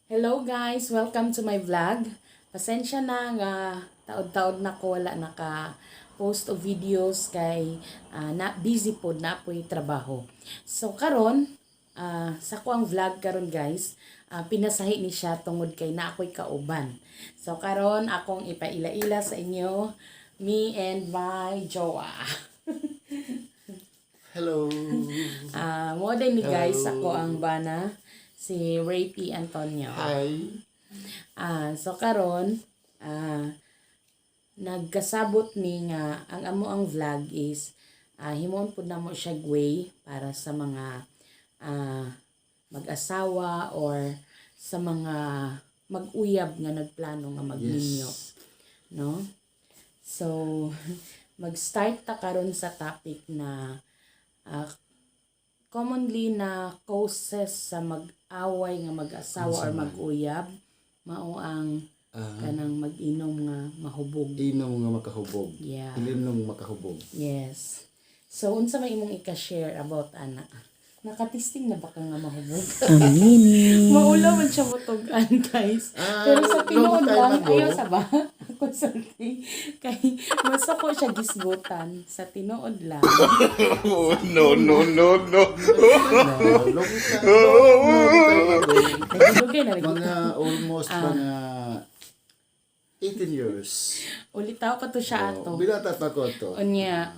Hello guys! Welcome to my vlog. Pasensya na nga taod-taod na ko wala naka post og videos kay na busy pod na po'y trabaho. So karon sa ko ang vlog karon guys, pinasahi ni siya tungod kay na ako'y kauban. So karon akong ipaila-ila sa inyo, me and my jowa. Hello. Mo din ni guys, Hello. ako ang bana, si Ray P. Antonio. Hi. So karon nagkasabot ni nga ang amo ang vlog is himuon pud namo siya way para sa mga mag-asawa or sa mga mag-uyab nga nagplano nga magminyo, no? So mag-start ta karon sa topic na commonly na causes sa mag-away nga mag-asawa or Unsa man? mag-uyab, mao ang kanang mag-inom nga mahubog. Inom nga makahubog. Ilimnom makahubog. Yes. So unsa may imong ika-share about ana? Nakatisting na ba ka nga mahubog? Aminin. Maulaw man siya motugan, guys. Ah, Pero sa long tinuod time lang, ago. ayaw sa ba? Consulting. Kay masako siya gisgutan. Sa tinuod lang. Oh, no, no, no, no. No, long time, long time ago. Nagdugay na lagi. Mga almost mga 18 years. Ulitaw pa to siya ato. Oh, binata pa ko to. Unya,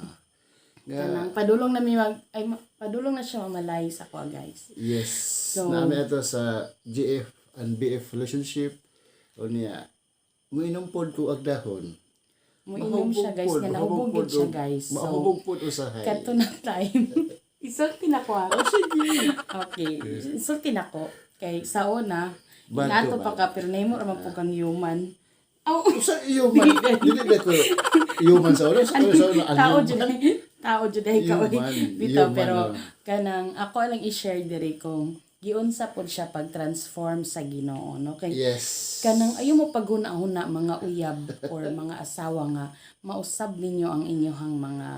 Nga, kanang padulong na mi mag ay padulong na siya mamalay sa ko, guys. Yes. So- Naami ato sa GF and BF relationship. O niya, muinom pod ko ag dahon. Muinom siya guys, Mahubog nga pod, nahubog mahubog gid siya pod, guys. So Mahubog pod usahay. kato na time. Isulti na ko ha. Oh, sige. Okay, isulti na ko. Kay sa una, Bad inato to pa bad. ka pero nahimo ra man po kang human. Aw, Usa human. Dili ba ko human sa una? Sa una, ang tao human. jud tao jud ay ka oy. Human, Bitaw human, pero oh. kanang ako lang i-share diri kung giunsa pod siya pag-transform sa Ginoo, no? Kay kanang ayaw mo paghuna-huna mga uyab or mga asawa nga mausab ninyo ang inyong mga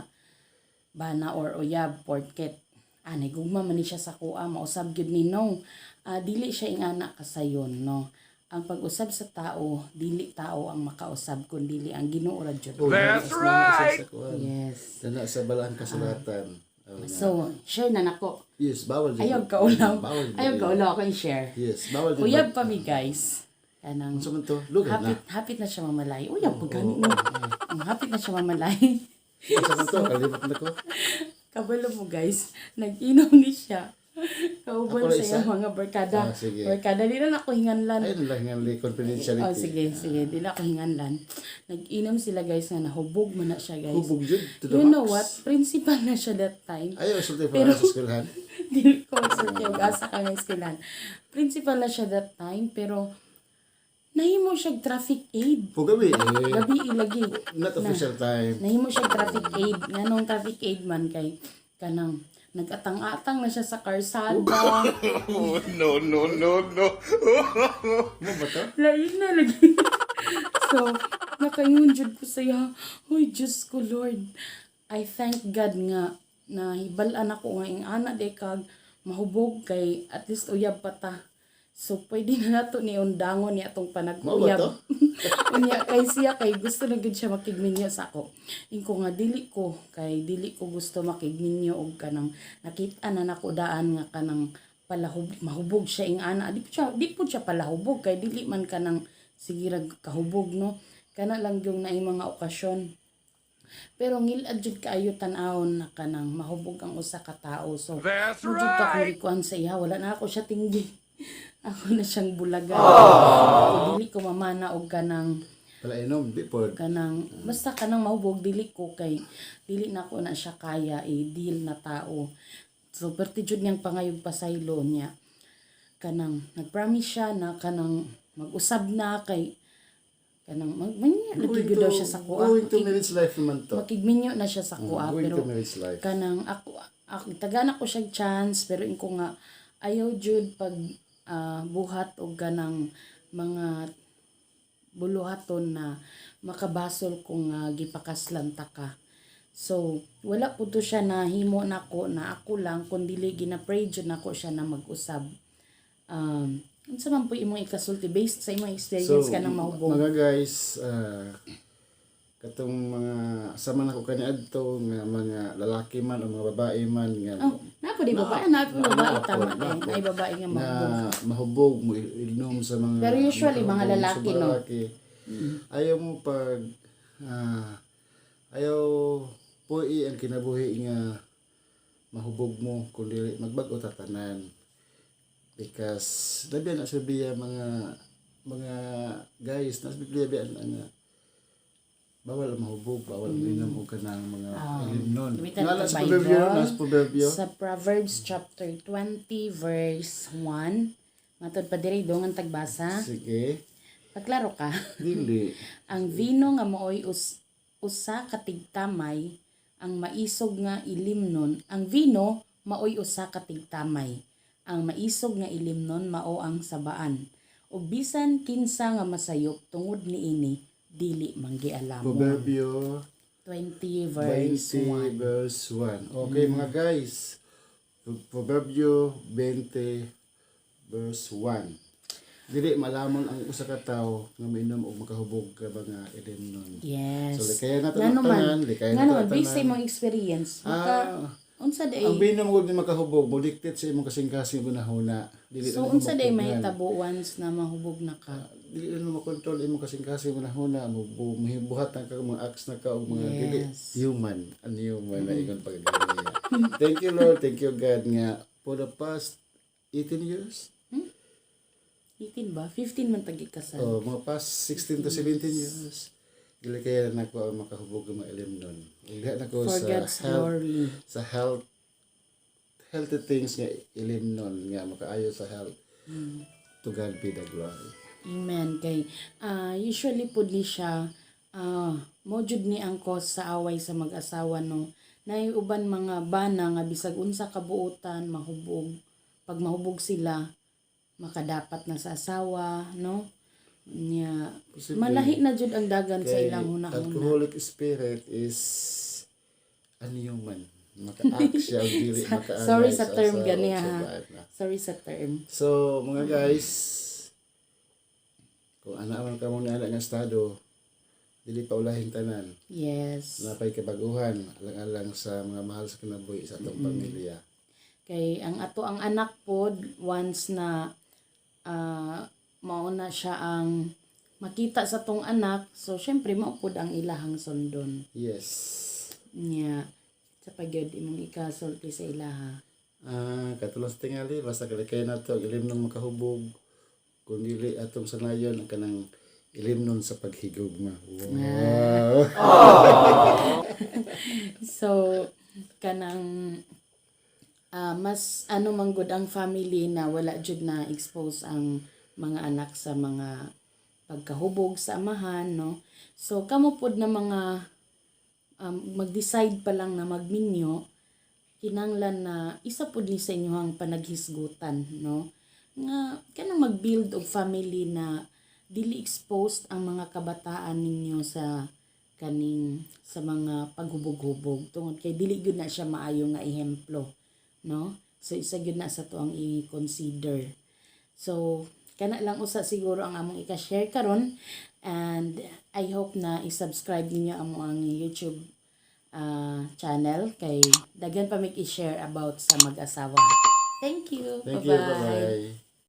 bana or uyab porket anay gugma man ni siya sa kuha, mausab gyud ni no. Dili siya ingana kasayon, no? Ang pag-usab sa tao, dili tao ang makausab kun dili ang Ginoo ra jud. Oh, That's right. Yes. Dana sa balaan kasulatan. Oh, na. So share na nako. Yes, bawal jud. Ayaw kaulaw. Bawal jud. Ayaw kaulaw ako i-share. Yes, bawal jud. Uyab pa mi guys, kanang Unsa man to? Lugay na. hapit hapit na siya mamalay. Uyab pa gani no. Ang hapit na siya mamalay. Unsa man to? Kalimot na ko. Kabalo mo guys, nag-inom ni siya. Kauban Ako lang sa isa? iyang mga barkada. Ah, sige. Barkada, di na ako hinganlan. Ayun lang nga confidentiality. Oh, sige, sige, di na ako hinganlan. Nag-inom sila guys nga nahubog man na siya guys. Hubog jud to the You know max. what? Principal na siya that time. Ayaw sulti pa Pero- sa eskwelahan. Dili ko sulti og asa ka nga eskwelahan. Principal na siya that time pero nahimo siya traffic aid. Po gabi eh. Gabi ilagi. Not official time. Nahimo siya traffic aid. Nganong traffic aid man kay kanang nagatang-atang na siya sa karsada. Oh, no, no, no, no. Mo ba to? Lain na lagi. So, nakaingon jud ko saya, "Huy, Diyos ko, Lord." I thank God nga na hibal-an ako nga ing ana di kag mahubog kay at least uyab pa ta. So, pwede na nato ni undangon ni atong Mao ba panag-uyab. to? Unya kay siya kay gusto na gud siya makigminyo sa ako. Ingko nga dili ko kay dili ko gusto makigminyo og kanang nakita na nako daan nga kanang palahub mahubog siya ing ana. Di po siya palahubog kay dili man kanang sige ra kahubog, no. Kana lang yung naay mga okasyon. Pero ngilad jud kaayo tan-awon na kanang mahubog ang usa ka tawo. So, That's mo jud pa akong right. gikuan sa iya, wala na ako siya tinggi. Ako na siyang bulaga. So, dili ko mamana og kanang Pala inom, di pod. kanang basta kanang mahubog dili ko kay dili na ko na siya kaya i-deal na tao. So perti jud niyang pangayog pasaylo niya. Kanang nagpromise siya na kanang mag-usab na kay kanang mag lagi gyud daw siya sa kuha. Going to marriage life naman to. Makigminyo na siya sa kuha Going pero to marriage life. kanang ako tagaan ako siya chance pero inko nga ayaw jud pag buhat og kanang mga buluhaton na makabasol kung gipakaslan ta ka. So, wala po to siya na himo nako na ako lang kun dili gina-pray jud nako siya na mag-usab. Unsa man po imong ikasulti based sa imong experience kanang mahubog? Mga guys, katong mga sama na ko kaniadto nga mga lalaki man o mga babae man nga Oh, naa po di babae, naa po babae, tama na eh. po. Naay babae nga na mahubog. mahubog mo inom sa mga Pero usually, mga makahubog sa lalaki, mga no? lalaki. Ayaw mo pag ayaw pui ang kinabuhi nga mahubog mo kung dili magbag-o ta tanan, because labi na sa Biblia, mga guys, nasa Biblia biya nga bawal ang mahubog, bawal ang inom og kanang mga ilimnon. Gamitan Nga ang sa Bible. Proverbio, nasa Proverbio. Sa Proverbs chapter 20 verse 1. Matod pa diri dongan tagbasa. Sige. Paklaro ka. Dili. Ang vino nga maoy usa ka tigtamay ang maisog nga ilimnon. Ang vino maoy usa ka tigtamay. Ang maisog nga ilimnon mao ang sabaan. Ug bisan kinsa nga masayop tungod niini, dili manggialamon. Proverbio 20 verse 20 1. verse 1. Okay, mga guys. Proverbio 20 verse 1. Dili malamon ang usa ka tawo nga mainom og makahubog ka ba nga ilimnon. Yes. So likayan nato Ngano ang man, tanan, likayan ngano nato man, ang based sa tanan. imong experience, maka, unsa day, Ang binom gud ni makahubog, mo dictate sa imong kasing-kasing gunahuna. Dili so na nimo unsa day mapugngan. mahitabo once na mahubog na ka? Dili na mo makontrol imong kasing-kasing gunahuna, mo buhat na ka, mga acts na ka og mga dili human, unhuman na ingon pag. Thank you Lord, thank you God nga for the past 18 years, 18 ba? 15 man tagi kasal. oh, mga past 16 to 17 years, dili kaya na nako ang makahubog ng mga ilim nun. Ugha na ko For sa God's health, glory. sa health, healthy things nga ilim nun nga makaayo sa health. To God be the glory. Amen. Kay usually pud ni siya mo jud ni ang cause sa away sa mag-asawa, no. Nay uban mga bana nga bisag unsa kabuotan mahubog. Pag mahubog sila, makadapat na sa asawa, no? Nya Posible. malahi na jud ang dagan sa Kay ilang hunahuna. alcoholic spirit is unhuman. Maka-act siya og dili makaangay. Sorry sa term asawa gani o sa ha. bana. Sorry sa term. So, mga guys, kung ana man kamo ni ana nga estado, dili pa ulahin tanan. Yes. Napay kabaguhan alang-alang sa mga mahal sa kinabuhi sa atong pamilya. Kay ang ato ang anak pod, once na mao na siya ang makita sa tong anak, so syempre mao pod ang ilahang sundon. Nya sa pagyud imong ikasulti sa ilaha? Katulad sa tingali, basta kalikay na to, ilim ng makahubog, kung dili atong sanayon, ang kanang ilim nun sa paghigugma. Wow! So kanang mas ano man gud ang family na wala jud na expose ang mga anak sa mga pagkahubog sa amahan, no? So kamo pod na mga mag-decide pa lang na magminyo, kinanglan na isa pod ni sa inyohang panaghisgutan, no, nga kanang mag-build og family na dili exposed ang mga kabataan ninyo sa kaning sa mga paghubog-hubog tungod kay dili gyud na siya maayo nga ehemplo, no? So isa gyud na sa to ang i-consider. So kana lang usa siguro ang among ika-share karon and I hope na i-subscribe ninyo amo ang YouTube channel kay daghan pa mig i-share about sa mag-asawa. Thank you. Thank you, bye-bye.